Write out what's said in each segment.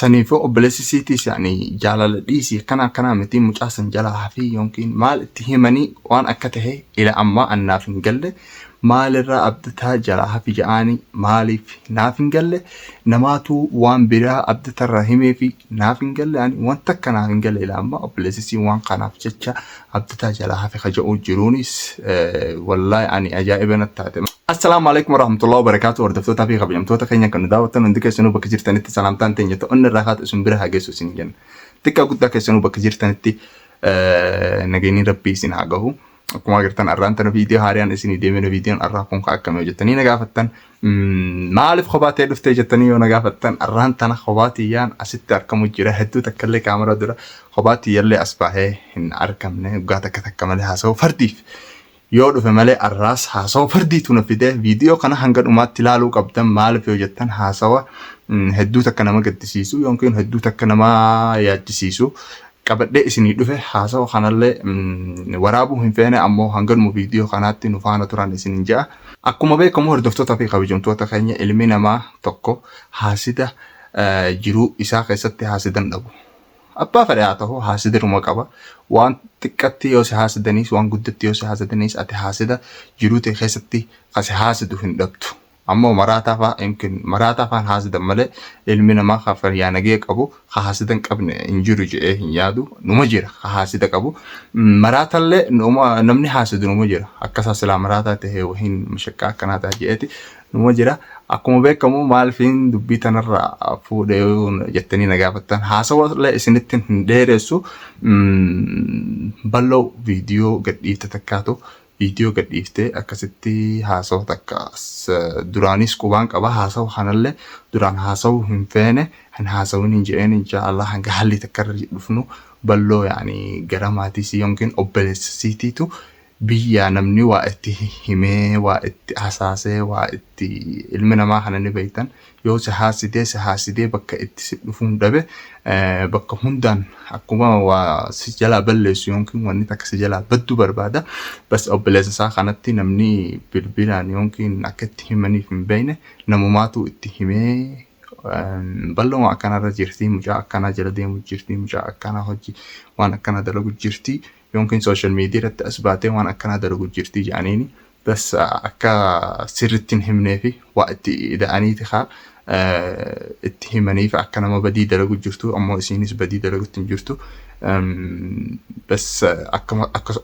Saniifuu obboleessi isiitiis yani jaalala dhiisi akkana akkanaa miti mucaa san jalaa hafii yookiin maal itti himanii waan akka tahe ila ammaa an naaf hin galle maalirraa abdataa jalaa hafi ja'aani maaliif naaf hin galle namaatu waan biraa abdatarraa himeefi naaf hin galle ani waan takka naaf hin galle ila ammaa obboleessi isii waan kanaaf jecha abdataa jalaa hafe ka ja'uu jiruunis wallaahi ani ajaa'iba natti taate. Assalaamu alaikum warahmatullahi wabarakatuh hordoftootaa fi kabajamtoota keenya kan nu daawwattan hundi keessanuu bakka jirtanitti salaamtaan teenya ta'onni irraa kaatu isin bira haa geessu isin jenna. Xiqqaa guddaa keessanuu bakka jirtanitti nageenyi rabbii isin haa gahu. Akkuma agartan arraan tana viidiyoo haariyaan isinii deemee viidiyoon arraa kun ka akkamii hojjettanii na gaafattan maaliif kophaa ta'ee dhuftee jettanii yoo na gaafattan arraan tana kophaa tiyyaan asitti argamu jira hedduu takkallee kaamera dura kophaa tiyyallee as bahee hin argamne waggaa takka takka malee haasa'u fardiif yoo dhufe malee arraas haasawa fardiitu na fide viidiyoo kana hanga dhumaatti ilaaluu qabdan maaliif yoo jettan haasawa hedduu takka nama gaddisiisu yookiin hedduu takka nama yaachisiisu qabadhee isinii dhufe haasawa kanallee waraabuu hin feene ammoo hanganuma viidiyoo kanaatti nu faana turan isinin ja'a. Akkuma beekamu hordoftoota fi kabajamtoota keenya ilmi namaa tokko haasida jiruu isaa keessatti haasidan dhabu. Abbaa fedhe haa ta'u haasida qaba. Waan xiqqatti yoo si haasidaniis waan guddatti yoo si haasidaniis ati haasida jiruu ta'e keessatti kasi haasidu hin dhabdu. Ammoo maraataa fa'aa yookiin maraataa fa'aan haasidan malee ilmi namaa ka fayyaa nagee qabu ka haasida hin qabne hin jiru jedhee hin yaadu numa jira ka haasida qabu. Maraatallee namni haasidu numa jira. Akkasaa silaa maraataa ta'e wahiin mashaqqaa akkanaa ta'a jedheeti numa jira. Akkuma beekamu maaliifin dubbii tanarraa fuudhee jettanii na gaafattan haasawallee isinitti hin dheeressu bal'oo viidiyoo gadhiifte takkaatu viidiyoo gadhiiftee akkasitti haasawa takka duraanis qubaan qaba haasawa kanallee duraan haasawuu hin feene hin haasawin hin jedheen insha Allah hanga haalli takka irra dhufnu bal'oo yaani gara maatiisii yookiin obboleessa siitiitu biyya namni waa itti himee waa itti hasaasee waa itti ilmi namaa kana ni beektan yoo si haasidee si haasidee bakka itti si dhufuun dhabe bakka hundaan akkuma waa si jalaa balleessu yookiin wanni takka si jalaa baddu barbaada. Bas obboleessa isaa kanatti namni bilbilaan yookiin akka itti himaniif hin beekne namumaatu itti himee bal'oo akkanarra jirti mucaa akkanaa jala deemu jirti mucaa akkanaa hojii waan akkanaa dalagu jirti yookiin social media irratti as baatee waan akkanaa dalagu jirti jedhaniini bas akka sirritti hin himnee fi waa itti ida'aniiti haa itti himaniif akka nama badii dalagu jirtu ammoo isiinis badii dalagutti hin jirtu bas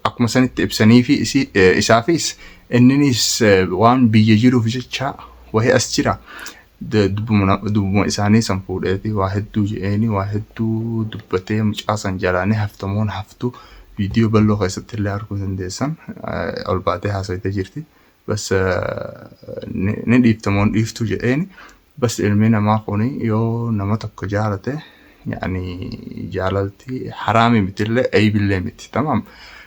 akkuma sanitti ibsanii fi isaafis inninis waan biyya jiruuf jecha wahii as jira dubbuma isaanii san fuudheeti waa hedduu je'eeni waa hedduu dubbatee mucaa san jalaa ni haftamoon haftu viidiyoo bal'oo keessatti illee arguu dandeessan ol baatee haasawitee jirti. Bas ni dhiiftamoon dhiiftu jedheeni bas ilmi namaa kun yoo nama tokko jaalate yaani jaalalti haraami mitillee aybillee miti tamaam.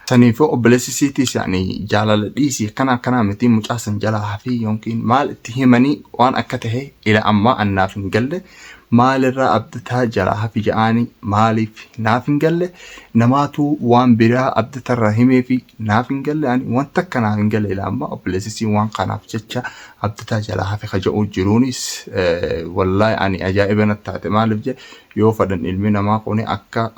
Saniifuu obboleessi isiitiis yaani jaalala dhiisi akkana akkanaa miti mucaa san jalaa hafii yookiin maal itti himanii waan akka tahe ila ammaa an naaf hin galle maalirraa abdataa jalaa hafi ja'aani maaliif naaf hin galle namaatu waan biraa abdatarraa himeefi naaf hin galle ani waan takka naaf hin galle ila ammaa obboleessi isii waan kanaaf jecha abdataa jalaa hafe ka ja'uu jiruunis wallaahi ani ajaa'iba natti taate maaliif je yoo fadhan ilmi namaa kuni akka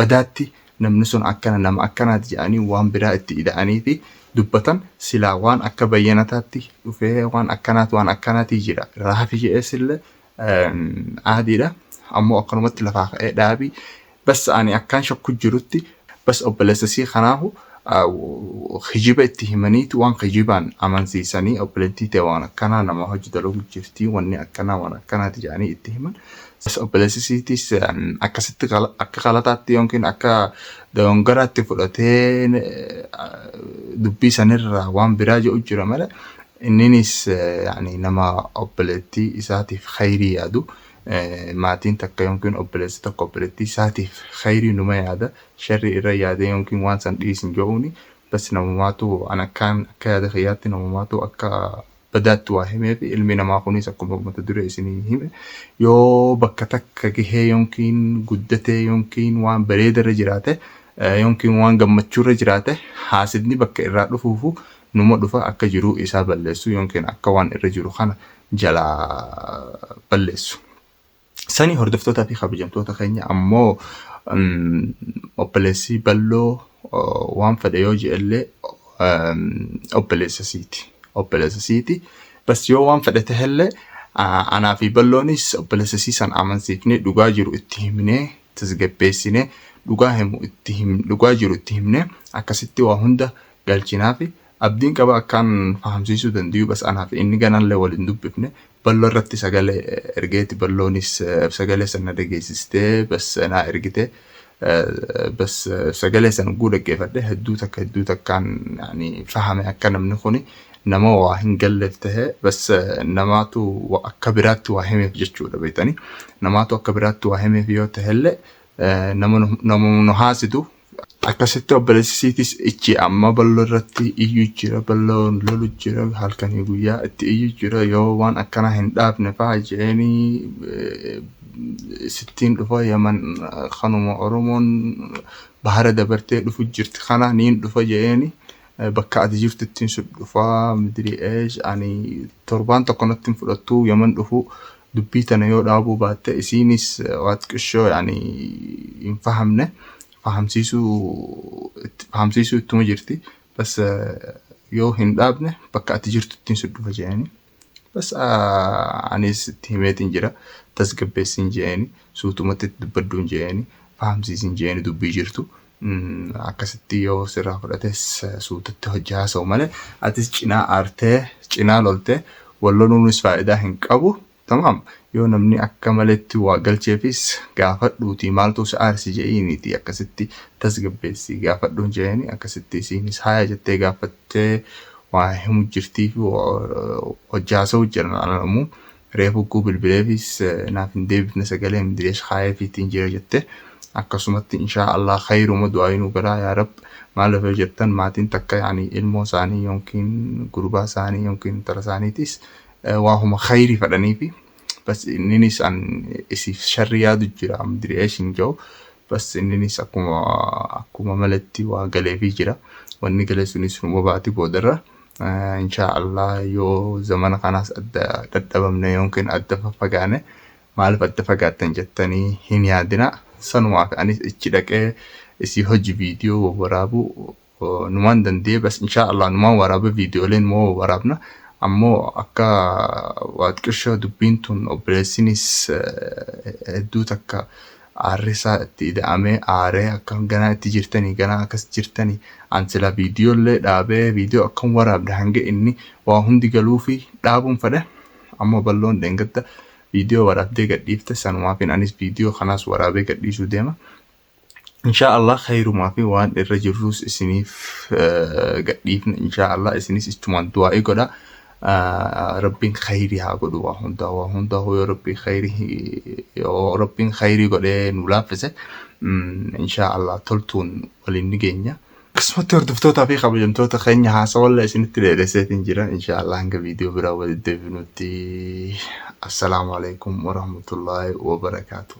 badaatti namni sun akkana nama akkanaati jedhanii waan biraa itti ida'aniiti dubbatan silaa waan akka bayyanataatti dhufee waan akkanaati waan akkanaatii jira irraa hafi jedhees illee aadiidha ammoo akkanumatti lafaa ka'ee dhaabii bas ani akkaan shakku jirutti bas obboleessa isii kanaahu kijiba itti himaniitu waan kijibaan amansiisanii obboleettii ta'e waan akkanaa nama hojii dalagu jirti wanni akkanaa waan akkanaati jedhanii itti himan. Obboleessi isiitis akkasitti akka qalataatti yookiin akka dogongaraatti fudhatee dubbii sanirraa waan biraa jedhu jira malee inninis yaani nama obboleettii isaatiif khayrii yaadu maatiin takka yookiin obboleessi tokko obboleettii isaatiif khayrii numa yaada sharrii irra yaadee yookiin waan san dhiisin jedhuuni bas namumaatu an akkaan akka yaada kiyyaatti namumaatu akka badaatti waa himee fi ilmi namaa kunis akkuma mata duree isinii hime yoo bakka takka gahee yookiin guddatee yookiin waan bareedarra jiraate yookiin waan gammachuurra jiraate haasidni bakka irraa dhufuufu numa dhufa akka jiruu isaa balleessu yookiin akka waan irra jiru kana jalaa balleessu. Sani hordoftootaa fi kabajamtoota keenya ammoo obboleessi Balloo waan fedhe yoo je'ellee obboleessa siiti. Obboleessa siiti. Bas yoo waan fedhe tahellee anaa fi Balloonis obboleessa sii san amansiifnee dhugaa jiru itti himnee tasgabbeessinee dhugaa himu itti him dhugaa jiru itti himnee akkasitti waa hunda galchinaafi abdiin qaba akkaan fahamsiisuu dandayu. Bas anaa fi inni ganallee wal hin dubbifne. Balloo irratti sagalee ergeeti, Balloonis sagalee sana dhageessistee bas naa ergite. Bas sagalee sana guu dhaggeeffadhe hedduu takka hedduu takkaan yani fahame akka namni kuni nama waa hin galleef tahe. Bas namaatu akka biraatti waa himeef jechuudha, beektanii, namaatu akka biraatti waa himeef yoo tahellee nama nu haasitu. Akkasitti obboleessi ichi amma Balloo irratti iyyuu jira, Balloon lolu jira, halkanii guyyaa itti iyyuu jira. Yoo waan akkanaa hin dhaabne fa'aa jedhanii sittiin dhufa, Yaman kanuma Oromoon bahara dabartee dhufu jirti kana niin dhufa jedheeni, bakka ati jirtuttiin sun dhufaa midiri eesh ani torbaan tokko natti hin fudhattu Yaman dhufu dubbii tana yoo dhaabuu baatte. Isiinis waa xiqqishoo yani hin fahamne, fahamsiisuu ittuma jirti. Bas yoo hin dhaabne bakka ati jirtuttiin sun dhufa jedhanii, bas anis itti himeetiin jira, tasgabbeessin jedhanii, suutumatti itti dubbadduun jedhanii, fahamsiisin jedhanii dubbii jirtu. Akkasitti yoo sirraa fudhates suutatti hojii haasa'u malee atis cinaa aartee cinaa loltee wal loluunis faayidaa hin qabu. Tamaam, yoo namni akka maletti waa galcheefis gaafadhuuti maaltu si aarsi jedhiiniti akkasitti tasgabbeessi gaafadhuun jedhanii, akkasitti isiinis haya jettee gaafattee waa himu jirtii fi hojii haasa'u jiran. Alamuu reefu guu bilbileefis naaf hin deebifne, sagalee midireesh kaayeefiitiin jira jette. Akkasumatti inshaa Allah khayruma du'aayinuu godhaa yaa Rab. Maal yoo jettan, maatiin takka yaani ilmoo isaanii yookiin gurbaa isaanii yookiin intala isaaniitis waahuma khayrii fadhaniifi. Bas inninis an isiif sharri yaadu jira midireesh hin jiru. Bas inninis akkuma malatti waa galeefii jira. Wanni galee sunis numa baati boodarra. Inshaa Allah yoo zamana kanaas adda dadhabamne yookiin adda faffagaane, maaliif adda fagaattan jettanii hin yaadina. Sanumaaf anis ichi dhaqee isii hojii viidiyoo waraabuu numaan danda'e. Bas inshaa Allah numaan waraaba, viidiyooleen moo waraabna. Ammoo akka waa xiqqishoo dubbiin tun obboleessinis hedduu takka aarrisaa itti ida'amee aaree akka ganaa itti jirtanii ganaa akkas jirtanii an sila viidiyoolee dhaabee viidiyoo akkam waraabde hanga inni waa hundi galuufi dhaabuun fedhe. Ammoo Balloon dheengadda viidiyoo waraabdee gadhiifte, sanumaafin anis viidiyoo kanaas waraabee gadhiisuu deema. Inshaa Allah khayrumaa fi waan irra jirrus isiniif gadhiifna inshaa Allah. Isinis ichumaan du'aa'ii godha. Rabbiin khayrii haa godhu waa hundaa. Waa hundaa yoo Rabbii khayrii, yoo Rabbiin khayrii godhee nu laaffise, inshaa Allah toltuun waliin ni geenya. Akkasumatti hordoftootaa fi kabajamtoota keenya, haasawalla isinitti dheeresseetiin jira. Inshaa Allah hanga viidiyoo biraa walitti deebinutti, assalaamu alaikum warahmatullaahi wabarakaatuh.